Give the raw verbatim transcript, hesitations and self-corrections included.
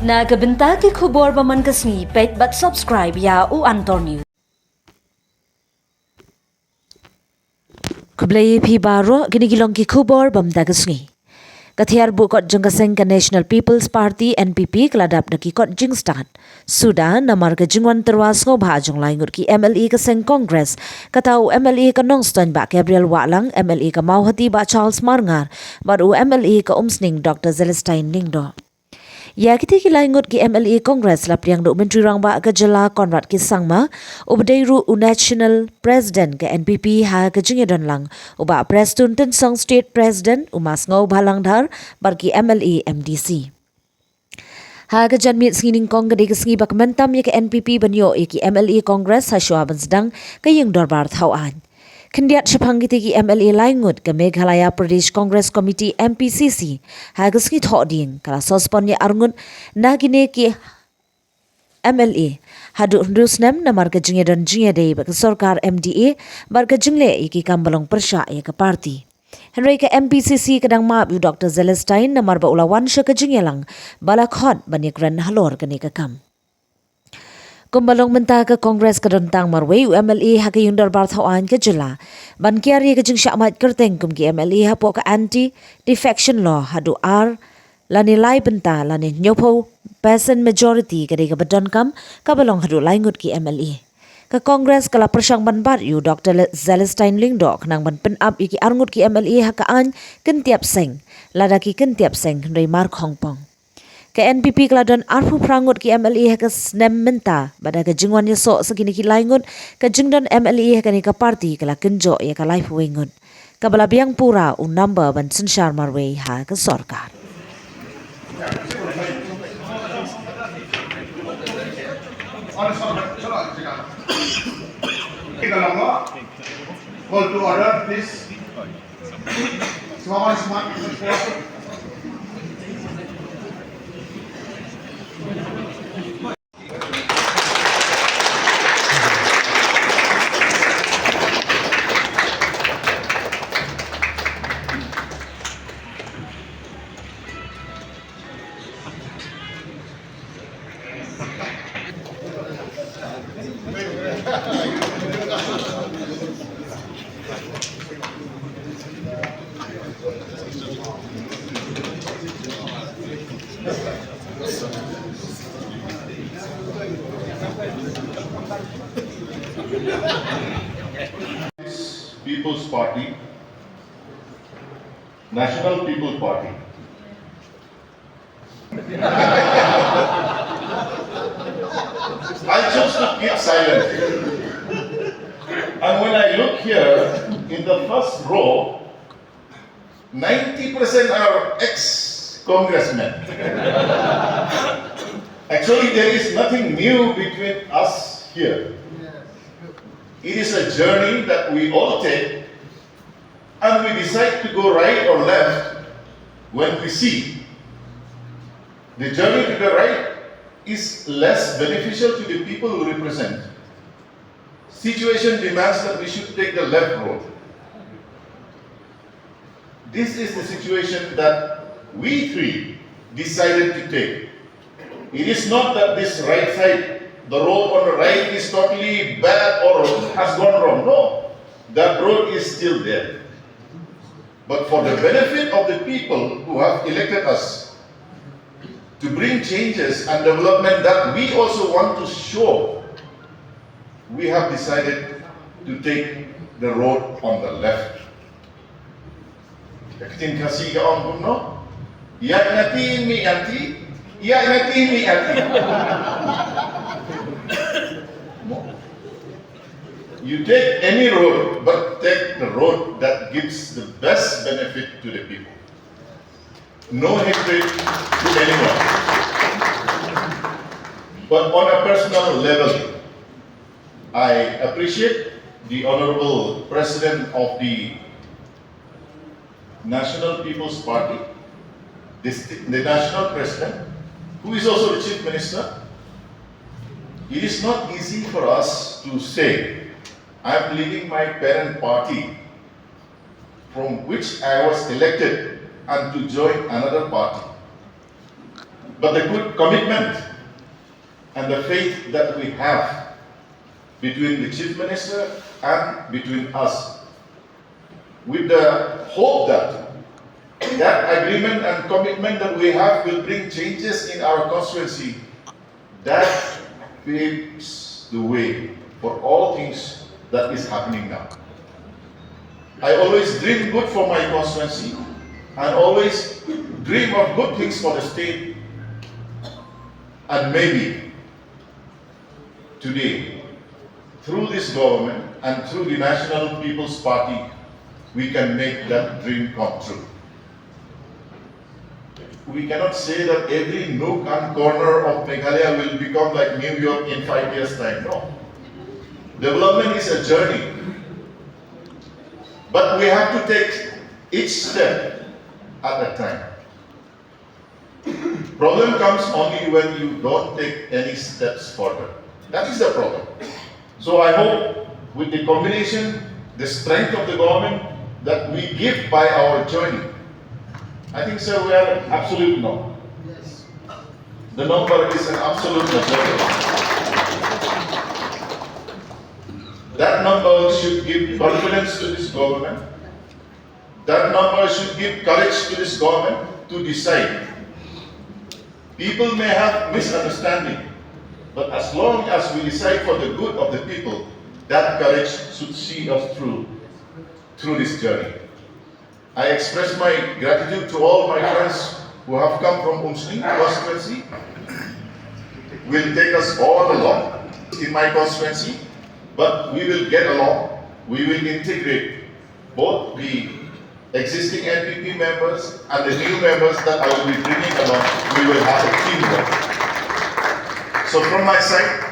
Na ka bynta ki khubor ba man ka sngi, peit bad subscribe ïa U Antor News. Khublei ïa phi baroh, kine ki long ki khubor ba mynta ka sngi. Ka thiar buh kot jong ka seng ka National People's Party, N P P, ka la dap da ki kot jingstad. Suda, namar ka jingwan tyrwa sngewbha jong lai ngut ki M L A ka seng Congress, kata u M L A ka Nongstoiñ Bah Gabriel Wahlang, M L A ka Mawhati Bah Charles Marngar, bad u M L A ka Umsning Doctor Celestine Lyngdoh. Ïa kitei ki lai ngut ki M L A Congress la pdiang da u Myntri Rangbah ka jylla Conrad K Sangma, uba dei ruh u National President ka N P P ha ka jingïadon lang, u Bah Prestone Tynsong State President, u Ma Sngewbhalang Dhar, bad ki M L A M D C. Ha ka janmiet sngi nyngkong ka dei ka sngi ba kmen tam ïa ka N P P ban ïoh ïa ki M L A Congress hashwa ban sdang ka ïing dorbar thaw aiñ. Khyndiat shaphang kitei ki M L A lai ngut, ka Meghalaya Pradesh Congress Committee, M P C C, ha ka sngi Thohdieng ka la suspend ïa ar ngut na kine ki M L A haduh hynriew snem namar ka jingïadon jingïadei bad ka sorkar M D A bad ka jingleh ïa ki kam ba long pyrshah ïa ka party. Hynrei ka M P C C ka dang map ïa u Doctor Celestine namar ba u la wan sha ka jingïalang ba la khot ban ïakren halor kane ka kam. Kumba long mynta, ka Congress ka don tang marwei u M L A ha ka ïing dorbar thaw aiñ ka jylla ban kiar ïa ka jingshah mait kyrteng kum ki M L A hapoh ka anti defection law haduh ar lane lai bynta lane hynñiewphew percent majority ka dei kaba donkam, kaba long haduh lai ngut ki M L A. Ka Congress ka la pyrshang ban bat ïa u Doctor Le-, Celestine Lyngdoh khnang ban pynap ïa ki ar ngut ki M L A ha ka aiñ kyntiap seng, lada ki kyntiap seng hynrei mar khongpong. Ka N P P ka la don arphew phra ngut ki M L A ha ka snem mynta, bad ha ka jingwan ïasoh sa kine ki lai ngut, ka jingdon M L A ha kane ka party ka la kynjoh ïa ka laiphew wei ngut, kaba la biang pura u number ban synshar marwei ha ka sorkar. Call to order, please. People's Party, National People Party. I chose to keep silent. And when I look here in the first row, ninety percent are ex-congressmen. Actually, there is nothing new between us here. It is a journey that we all take, and we decide to go right or left when we see the journey to the right is less beneficial to the people who represent. Situation demands that we should take the left road. This is the situation that we three decided to take. It is not that this right side, the road on the right is totally bad or has gone wrong. No, that road is still there. But for the benefit of the people who have elected us to bring changes and development that we also want to show, we have decided to take the road on the left. Ka ktien Khasi ka ong kumno? Ïaid na ti, mih na ti, ïaid na ti, mih na ti. You take any road, but take the road that gives the best benefit to the people. No hatred to anyone. But on a personal level, I appreciate the Honorable President of the National People's Party, the, st-, the National President, who is also the Chief Minister. It is not easy for us to say, "I am leaving my parent party from which I was elected and to join another party." But the good commitment and the faith that we have between the Chief Minister and between us, with the hope that that agreement and commitment that we have will bring changes in our constituency, that paves the way for all things that is happening now. I always dream good for my constituency and always dream of good things for the state. And maybe today, through this government and through the National People's Party, we can make that dream come true. We cannot say that every nook and corner of Meghalaya will become like New York in five years' time. No. Development is a journey. But we have to take each step at a time. Problem comes only when you don't take any steps further. That is the problem. So I hope with the combination, the strength of the government, that we give by our journey. I think, sir, we are absolute no. The number is an absolute majority. That number should give confidence to this government. That number should give courage to this government to decide. People may have misunderstanding, but as long as we decide for the good of the people, that courage should see us through, through this journey. I express my gratitude to all my friends who have come from Umsning constituency. Will take us all along in my constituency, but we will get along. We will integrate both the existing N P P members and the new members that I will be bringing along. We will have a teamwork. So from my side,